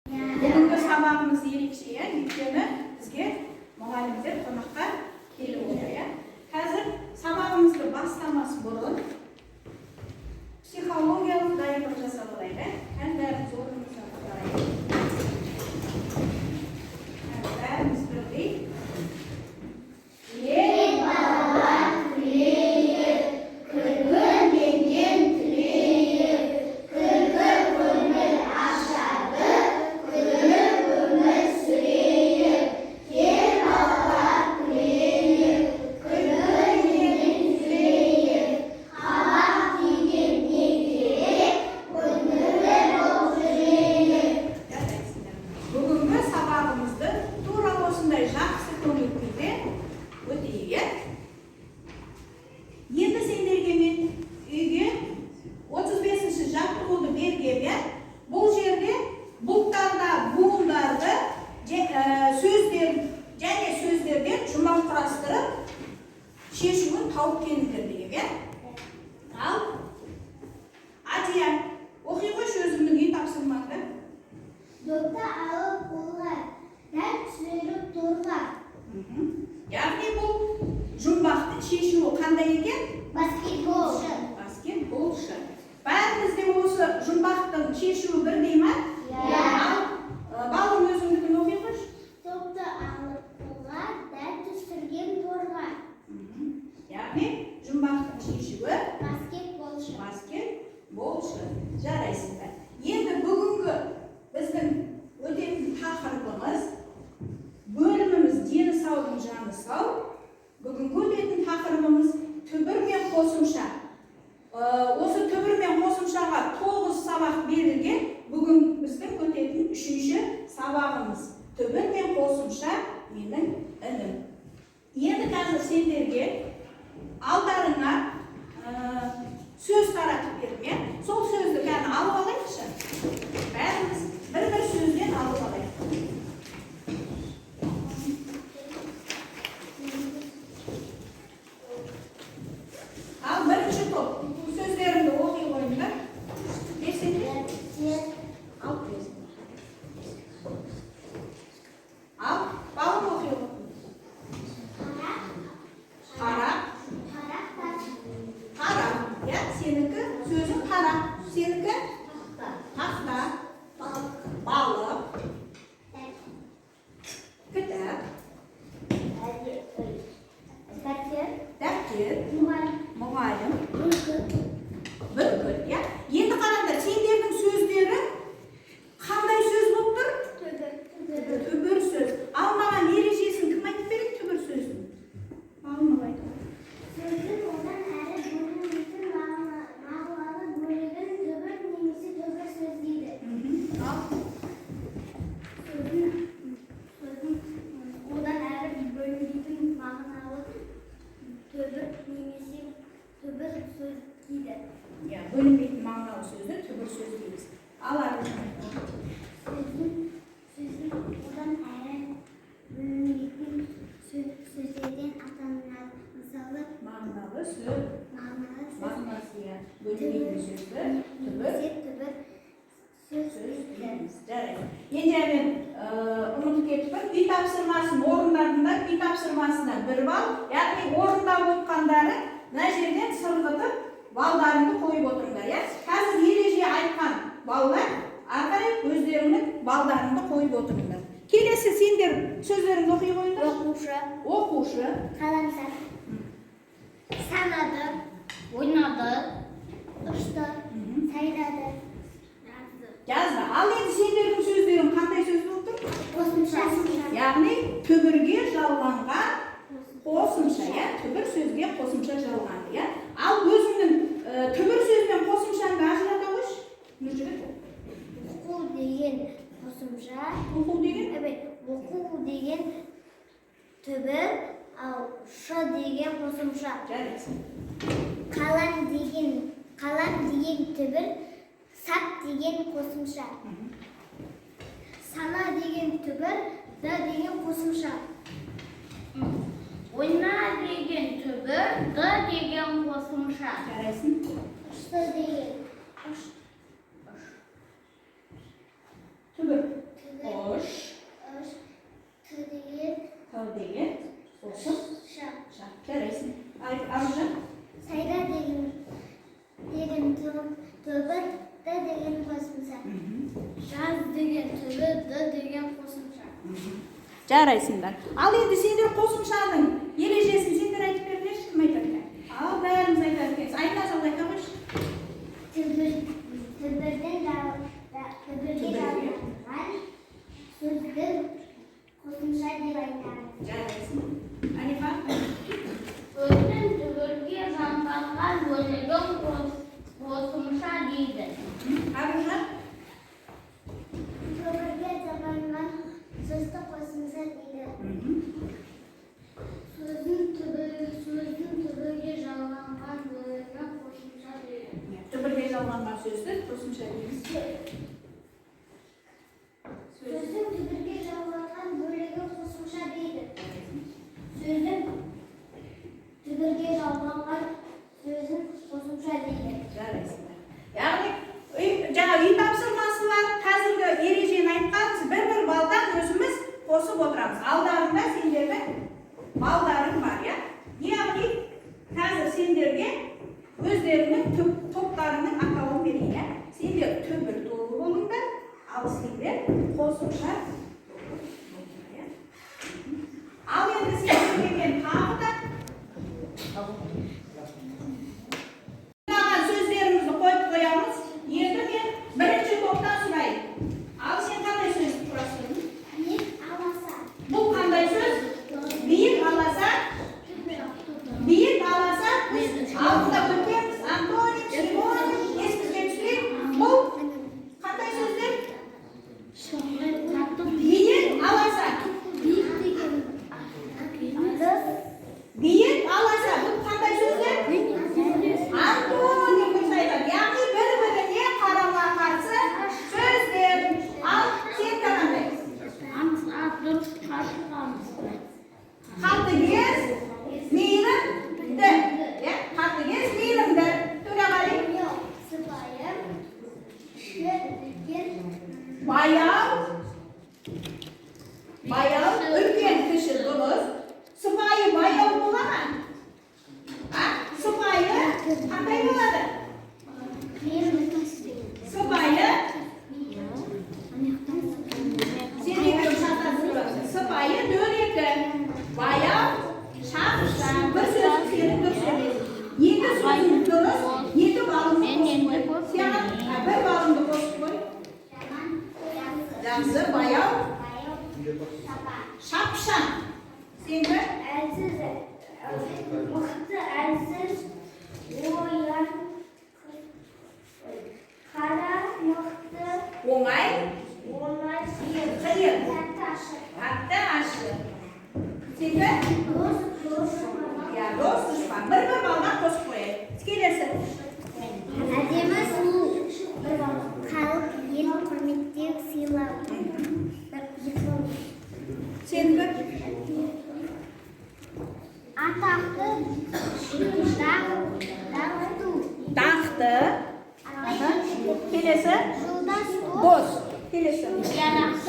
Бүгінгі сабағымыз ерекше, иә, өйткені бізге мұғалімдер қонаққа келіп отыр, иә. Қазір сабағымызды бастамас бұрын психологиялық дайындық жасап алайық, иә. Кәне, бәріміз орнымыздан тұрайық. Кәне, бәріміз бірдей. Ел Балалар, күлейік, күлкі менен түлейік. Күлкі көңіл ашады, күліп өмір сүрейік. Кел, балалар, күлейік, күлкі менен түлейік. Қабақ түйген не керек, көңілді болып жүрейік. Жарайсыңдар. Бүгінгі сабағымызды тура осындай жақсы көңіл күйде өтейік, иә. Енді сендерге мен үйге 35-ші жаттығуды бергем, иә. Бұл жерде бұлттарда буындарды сөздер және сөздерден жұмақ құрастырып, шешуін тауып келіңдер деген, иә. Ал, Адия, оқи қойшы өзіңнің үй тапсырмаңды. Допты алып қолға, дәл түсіріп торға. Яғни бұл жұмбақтың шешуі қандай екен? Баскетболшы. Баскетболшы. Бәрімізде осы жұмбақтың шешуі бірдей ма? Иә. Ал, балым, өзіңдікін оқи қойшы. Допты алып қолға, дәл түсірген торға. Яғни жұмбақтың шешуі Баскетболшы. баскетболшы. Жарайсыңдар. Енді бүгінгі біздің өтетін тақырыбымыз, бөліміміз «Дені саудың жаны сау». Бүгінгі өтетін тақырыбымыз — түбір мен қосымша. Осы түбір мен қосымшаға тоғыз сабақ берілген. Бүгін біздің өтетін үшінші сабағымыз — «Түбір мен қосымша менің інім». Енді қазір сендерге алдарыңа сөз таратып бердім, иә. Сол сөзді кәні алып алайықшы. Бәріміз бір бір сөзден алып алайық. Ал, бірінші топ, сөздеріңді оқи қойыңдар. Берсеңдер. Алып берсін. Ал, балым, оқи ғой. Тарақ. Тарақ та. Тарақ, иә, сенікі сөзің тарақ. Сенікі? Тақта. Тақта. Балық. Балық. Кітап. Дәптер. Дәптер. Мұғалім. Мұғалім. Бүркіт. Бүркіт, иә. Енді қараңдар, сендердің сөздерің қандай сөз болып тұр? Түбір. Түбір сөз. Ал маған ережесін кім айтып береді түбір сөздің? Балым айтып. Сөздің одан әрі бөлінбейтін мағыналы бөлігін түбір немесе түбір сөз дейді. Ал. Сөздің одан әрі бөлінбейтін мағыналы түбір немесе түбір сөз дейді. Иә, бөлінбейтін мағыналы сөзді түбір сөз дейміз. Ал, Аружан. Сөздің одан әрі бөлінбейтін сөздерден аталынады. Мысалы, мағыналы сөз. Мағыналы сөз. Мағынасы, иә, бөлінбейтін сөзді түбір немесе түбір сөз сөз дейді. дейміз. Жарайды. Енді жаңа мен ұмытып кетіппін. Үй тапсырмасын орындадыңдар. Үй тапсырмасына 1 балл. Яғни орындап отқандары мына жерден сырғытып балдарыңды қойып отырыңдар, иә. Қазір ереже айтқан балалар ары қарай өздеріңнің балдарыңды қойып отырыңдар. Келесі сендер сөздеріңді оқи қойыңдар. Оқушы. Оқушы. Қаламсап. Санады. Ойнады. Ұшты. Сайрады. Жазды. Жазды. Ал енді сендердің сөздерің қандай сөз болып тұр? Қосымша. Яғни түбірге жалғанған қосымша, иә, түбір сөзге қосымша жалғанды, иә. Ал өзіңнің түбір сөз бен қосымшаңды ажырата қойшы, Нұржігіт. Оқу деген қосымша. Оқу деген? Evet, оқу деген түбір, ал шы деген қосымша. Жарайсың. Қалам деген түбір, сап деген қосымша. Сана деген түбір, д деген қосымша. Ойна деген түбір, д деген қосымша. Жарайсың. Ұшты деген Түбір. деген түбір, д деген қосымша. Жарайсыңдар. Ал енді сендер қосымшаның ережесін сендер айтып беріңдерші, кім айтады екен? Ал бәріміз айтады екенбіз. Айназа, айта қойшы. Түбірден түбірге жалғанған сөзді қосымша деп айтамыз. Жарайсың. Анифа? Сөздің түбірге жалғанған бөлігін қосымша дейді. Аружан? Түбірге жалғанған сөзді қосымша дейді. Сөздің түбірге жалғанған бөлігін қосымша дейді. Түбірге жалғанған сөзді қосымша дейміз. Сөз. Сөздің түбірге жалғанған бөлігін қосымша дейді. Сөздің түбірге жалғанған сөзін қосымша дейді. Жарайсыңдар. Яғни жаңа үй тапсырмасы бар, қазіргі ережені айтқанбыз, бір-бір балдан өзіміз қосып отырамыз. Алдарында сендердің балдарың бар, иә? Яғни қазір сендерге өздеріңнің топтарыңның атауын берейін, иә? Сендер түбір тобы болыңдар, ал сендер қосымша тобы болыңдар, иә? Ал енді сендерге мен тағы да жинаған сөздерімізді қойып қоямыз. Енді мен бірінші топтан сұрайын. Ал сен қандай сөз құрастырдың? Биік аласа. Бұл қандай сөз? Биік аласа. Биік аласа. Біз алдында өткенбіз. Антоним, синоним, есімізге түсірейік. Бұл қандай сөздер? Биік аласа. Биік деген ыдыс. Биік аласа. Бұл қандай сөздер? Антоним дұрыс айтады. Яғни бір-біріне қарама-қарсы сөздер. Ал сен қандай? Қатыгез, мейірімді. Иә, қатыгез, мейірімді. Төреғали? Сыпайы, кіші, үлкен. Баяу, баяу, үлкен, кіші, дұрыс. Сыпайы баяу бола ма? А? Сыпайы қандай болады? Сыпайы, сен екеуің шатасып тұрасың. Сыпайы дөрекі, баяу, шапшаң. Бір сөзің сенің дұрыс емес. Екі сөзің дұрыс, екі балыңды қосып қой. Саған бір балыңды қосып қой. Жаман, жақсы. Жақсы, баяу, Баяу, сапа. шапшаң. Сенікі? Әлсіз, мықты, әлсіз, оян, қара, мықты, Оңай, оңай, қиын. Қиын. Тәтті, ащы. Қатты, ащы. Сенікі? Дос, дұшпан. Иә, дос, дұшпан. Бір-бір балдан қосып қояйық. Келесі. Әдемі, сұлу. Бір бал. Халық, ел, құрметтеу, сыйлау. Бір, екі бал. Сенікі? Атақты, даңқты. Daқты. Аха. Келесі. Жолдас, дос. Дос. Келесі. Жарақсыз.